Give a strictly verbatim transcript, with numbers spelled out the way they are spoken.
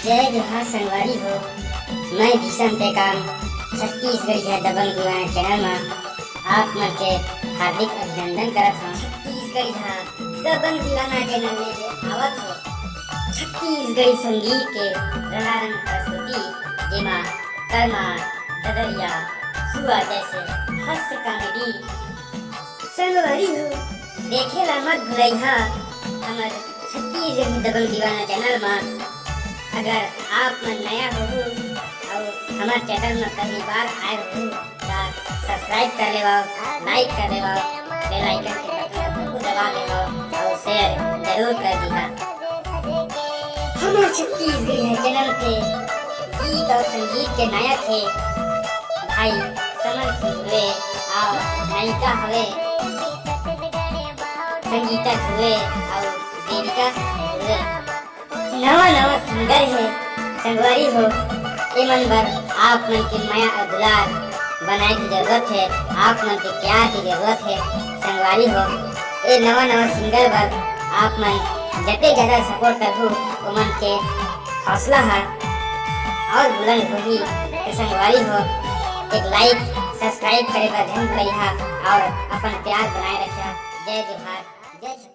जय जोहार संगवारी हो, मैं भीषम टेकाम छत्तीसगढ़िया दबंग दीवाना चैनल मा आप मन के हार्दिक अभिनंदन करत हूँ। छत्तीसगढ़िया दबंग दीवाना चैनल में जे आवत है छत्तीसगढ़ी संगीत के रंगारंग प्रस्तुति, जेमा करमा, ददरिया, सुआ जैसे हास्य कॉमेडी। संगवारी हो, देखे ला मत भुलइहा हमर छत्तीसगढ़ी दबंग दीवाना चैनल मा। अगर आप मन नया होहू अउ हमर चैनल मा पहली बार आए होहू, त सब्सक्राइब कर लेवव, लाइक कर लेवव, बेल आइकन के बटन ला दबा देवव अउ शेयर जरूर कर दिहा। हमर छत्तीसगढ़िया चैनल के गीत अउ संगीत के नायक हे भाई समर सिंह धुर्वे अउ नायिका हवे संगीता धुर्वे अउ देविका धुर्वे। नवा नवा सिंगर हे संगवारी हो, एमन बर आप मन के मया अउ दुलार बनाए के जरूरत हे, आप मन के प्यार के जरूरत हे संगवारी हो। ए नवा नवा सिंगर बर आप मन जते ज्यादा सपोर्ट करहू, ओमन के हौसला ह और बुलंद होही। तो संगवारी हो, एक लाइक, सब्सक्राइब करे बर झन भुलइहा और अपन प्यार बनाए रखिहा। जय जोहार, जय छत्तीसगढ़।